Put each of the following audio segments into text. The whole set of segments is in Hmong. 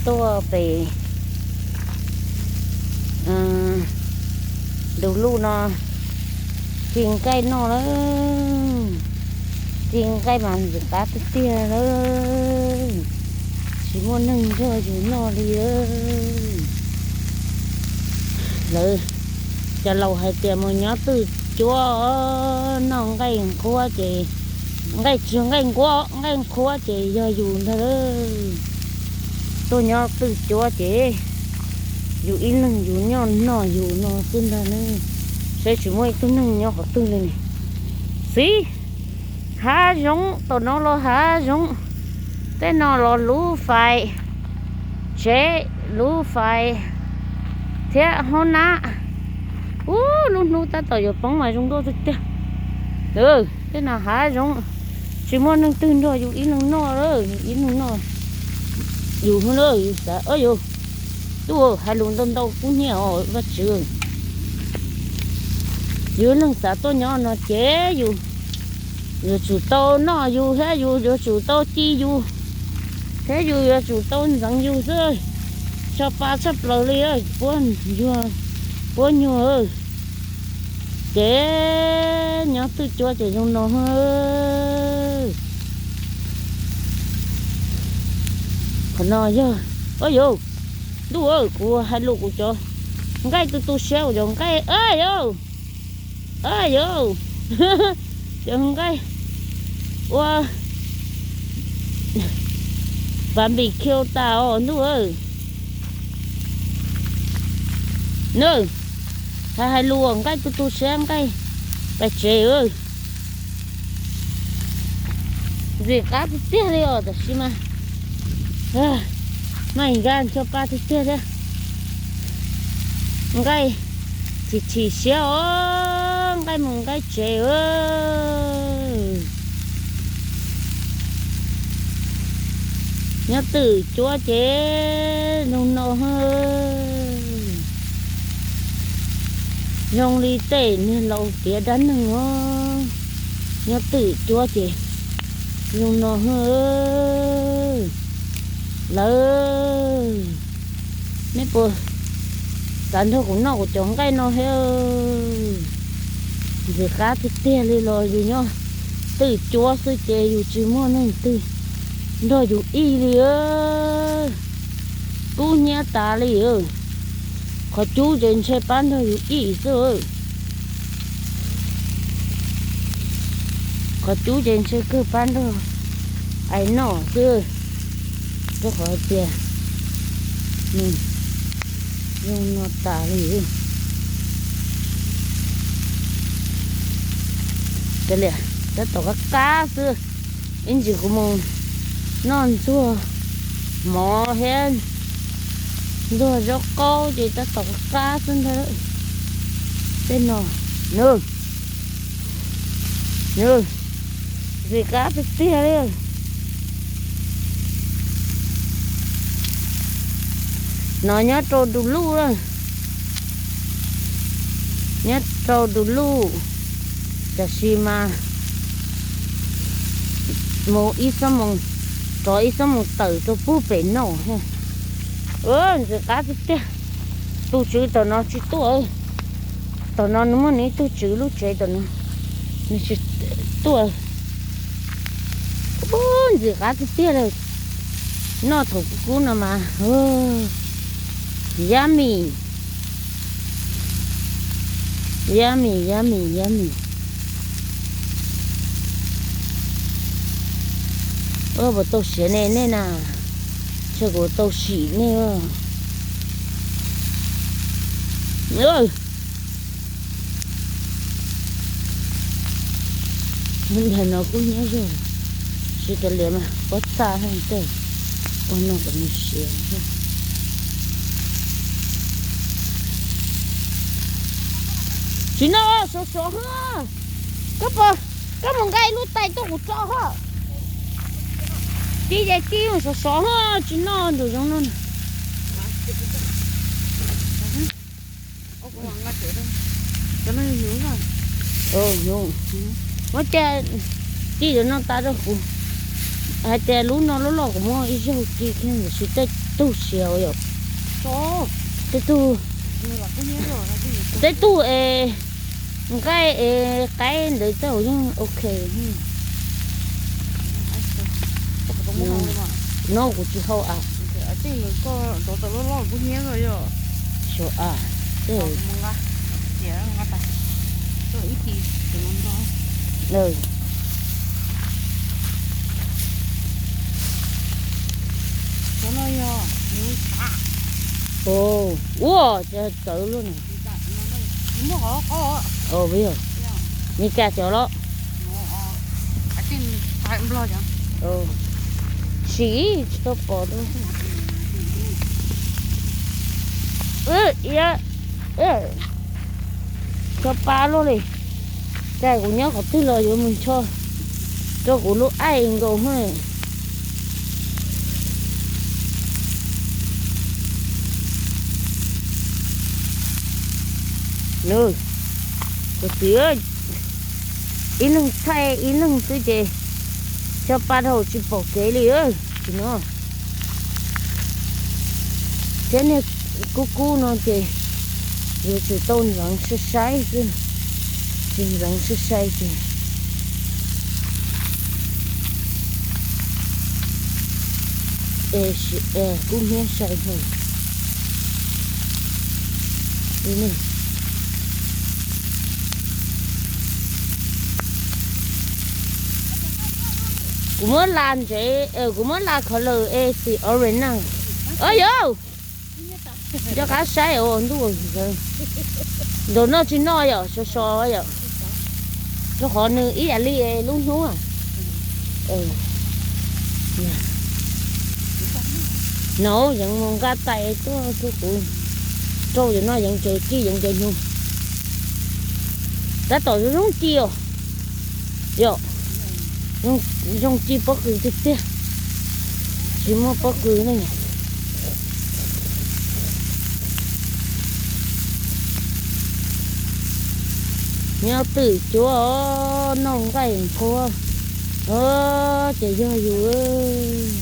tuaj pem ntug luj no ci nqaij noj lawm. Ci nqaij mas ntxim qab tiag tiag lawm, tsis muaj neeg nrog yus noj li. Lawv cov laus hais tias mus nyob twj cuab noj nqaij nqhuab ces, nqaij tsis, nqaij nqhuab, nqaij nqhuab ces yog yus ntag lawm. Tuaj nyob twj cuab ces yus ib leeg yus nyob noj yus no xwb ntag ne. Saib tsis muaj ib tug neeg nyob qhov twg li ne. Xib, hav zoov, tom no los hav zoov, tej no los lub fais, tsev lub fais thiab hoob nab. Ub, lub hnub tab tom yuav poob mas zoo nkauj tiag tiag. Tej no hav zoov, tsis muaj neeg twg nrog yus ib leeg noj, yus ib leeg noj yus xwb. Yus xav, yus, tub, hais lus ntau ntau kub hnyiab os Vajtswv. Yus ib leeg xav tuaj nyob no ces yus yuav tsum tau noj yus thiab yus yuav tsum tau ci yus thiab yus yuav tsum tau ntxeev yus xwb. Tso pa tshaj plaws li, puab nyuag, puab nyuag. Ces nyob twj cuab ces zoo no. Qhov no yog, o yauv, ntuj, kuv hais lus kuv cov nqaij tu tu siab, kuv cov nqaij, o yauv, o yauv, cov nqaij ua barbecue tas os ntuj. Nws, hais hais lus nqaij tu tu siab, nqaij pais tsev. Ntxim qab tiag tiag li os, tab sis mas maj nkag ncho pa tiag tiag thiab. Nqaij chim chim siab os, nqaij mus nqaij tsev. Nyob twj cuab ces zoo no, zoo li tej niag laus piav dab neeg os. Nyob twj cuab ces zoo no. Lawv, nej puas xav nrog kuv noj kuv cov nqaij no thiab? Ntxim qab tiag tiag li los yus nyob twj cuab xwb ces yus tsis muaj neeg twg nrog yus ib li. Kub hnyiab tas li. Qhov cub ces ntshe pab nrog yus ib xwb. Qhov cub ces ntshe kawg pab nrog ais noj xwb, rau qhov tias nws zoo no tas li. Kav liam, tab tom qab qab xwb. Ib ntsis kuv mus noj ntxuag mov thiab ntxuag zaub qaub ces tab tom qab qab xwb ntag. Tej no, nws, nws, ntxim qab tiag tiag li. No nyob rau du luj, nyob rau du luj, tab sis mas mus ib xuab moos, rov ib xuab moos tawm rau pug pem no. Ntxim qab tiag tiag. Tus tswv tom no tsis tuaj. Tom no nws muaj nws ib tug tswv lub tsev tom no, nws tsis tuaj. Ub, ntxim qab tiag tiag li. Noj thaum kub kub no mas, yummy, yummy, yummy, yummy. Puas tau siav ne nej na? Ntshe kuv tau sim nej. Ntawm no kub hnyiab zog, siav kav liam mas pob txha thiab tej, ua no kom nws siav. Tsis noj, sov sov hos. Koj puas, koj mus nqa ib lub tais tuaj kuv tso hos. Ci ces ci, sov sov hos, tsis noj nraum zoov no. Muab cas ci cov no tas rau kuv. Hais tias lub no loj loj kuv muab ib zaug ci thiab tab sis tej tug siav yom. Tej tug, tej tug es nqaij es qaib ntawd tej zaum yeej ok. No kuv tsis hau a. Xyov a. Ua cas txawv luaj na. Ua, Meskas cov los. Sim tsis tau pom. Ncho pa luaj li. Cas kuv nyob qhov twg los yuav mus ncho rau kuv lub aim nkaus. Kuv txiv, ib leeg thaij ib leeg xwb ces ncho pa dhau tsis pom kev li. Tsis no, thiab niag kub kub no ces yuav tsum tau ntxeev sai sai xwb, tsis ntxeev sai sai ces kub hnyiab sai. Kuv muab la ntsev, kuv muab la color es xim orange na. Ua yog, nco qab saib ua ntuj, ntawm no tsis noj yom, so so yom, rau qhov nws ib yam li lub hnub. No yeev mus nqa tais tuaj rau kuv rau yom, no yeev tsev kij yeev cov nyuj. Tab tom zoo zoo ci os. Yom, zoo ci pob kws tiag tiag, tsis muaj pob kws ne. Nyob twm cuab noj nqaij nqhuab, ces yog yus.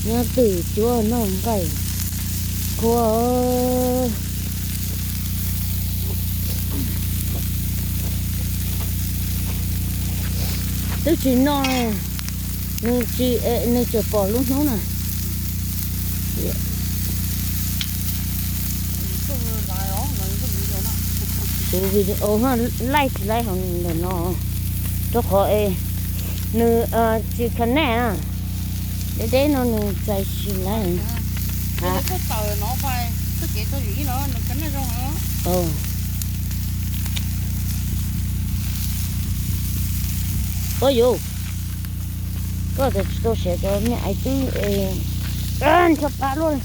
Nyob twm cuab noj nqaij nqhuab. Twb tsis noj, nws tsis, nws tseem pom lub hnub na. Kuv video laij tsis laij hauv ntawm no, rau qhov es nws tsis connect na. Deb deb no nws txais tsis laij. Ua yus, koj txawm tsis tau siav cov me aiv twb ncho pa luaj.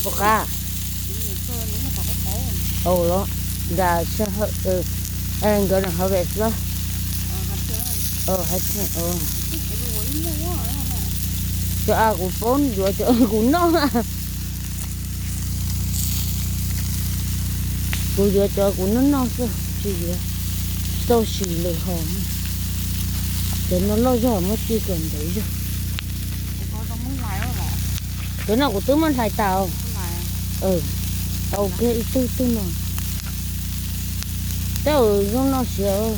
Ua qab. Au los, nram sij hawm, nkawd harvest los. Hais tias, cov kuv paub yuav cov kuv noj. Kuv yuav cov kuv noj noj xwb, tsis yuav, tsis tau sim lawm hos. Cov no loj zog muab ci kom ntev zog. Cov no kuv twb muab hlais tas. Tau kiag ib tug tug no. Tej zaum zoo noj siav,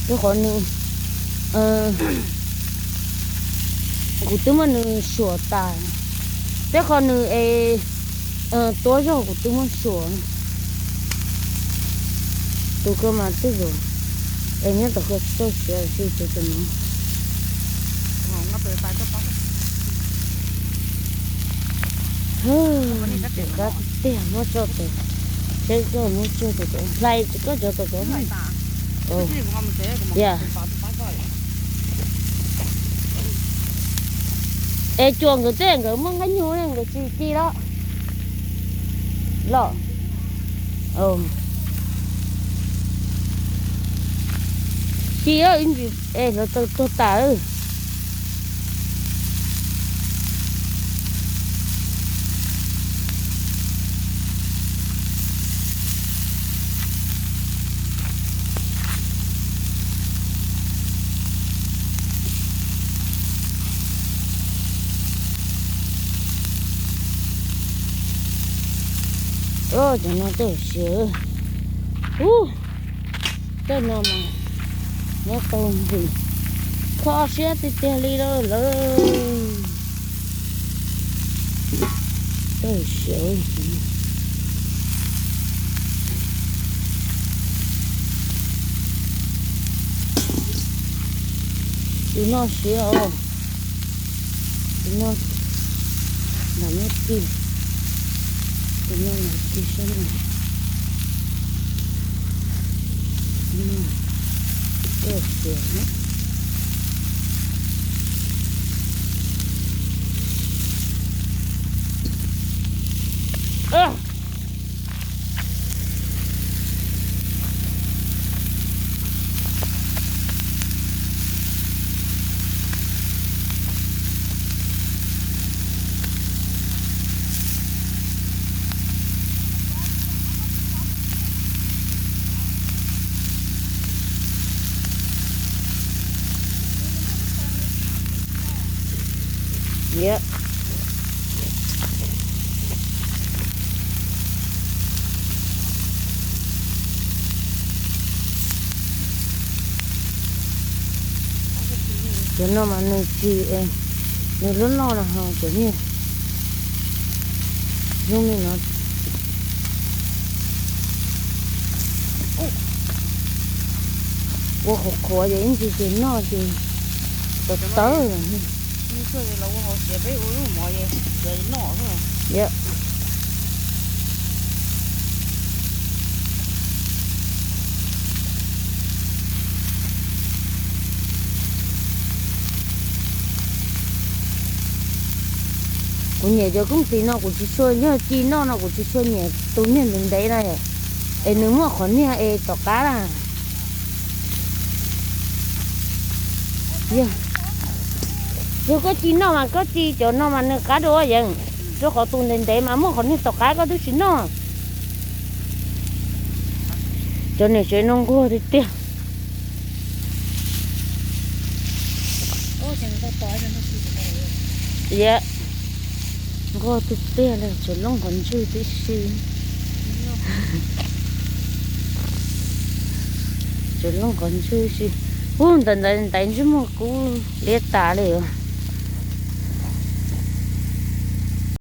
rau qhov nws, kuv twb muab nws suam tas. Tej qhov nws es tuab zog kuv twb muab suam. Tus ko mas twb zoo, es nyob tom ko tsis tau siav xwb ces tus no. Tseem qab tiag, muab tso tas, seb koj muab tso tas, hlais koj cov tas ko. Ya. Es cuas nkawd tej nkawd muaj nqaij nyug ne nkawd tsis ci los. Los. Ci ib ntsis es lawv tau tuag tas. Cov no tej siav. Ub, tej no mas nyob tau nqis, kho siab tiag tiag li lawm. Tej siav. Tus no siav os. Tus no, tus no, tus no sab no. Cov no mas nws tsis, nws loj loj no ho cov niag hnub no ua qhuav qhuav ces ib ntsis ces noj ces tawv tawv. Kuv nyiam cov koob tis no kuv tsis tshua, yog ci noj no kuv tsis tshua nyiam tus niag ntev ntev na, es nws muaj qhov niag es tom qab na. Yog koj ci noj mas koj ci cov no mas nws qab dua yees, rau qhov tus ntev ntev mas muaj qhov niag tom qab koj twb tsis noj. Cov niam tsev no nquag tiag tiag. Yam, nquag tiag tiag li, tsuas loob qhov ntswg tib si. Tsuas loob qhov ntswg si. Ub, ntawm ntawd ntaiv ntsej muag kub liab tas li.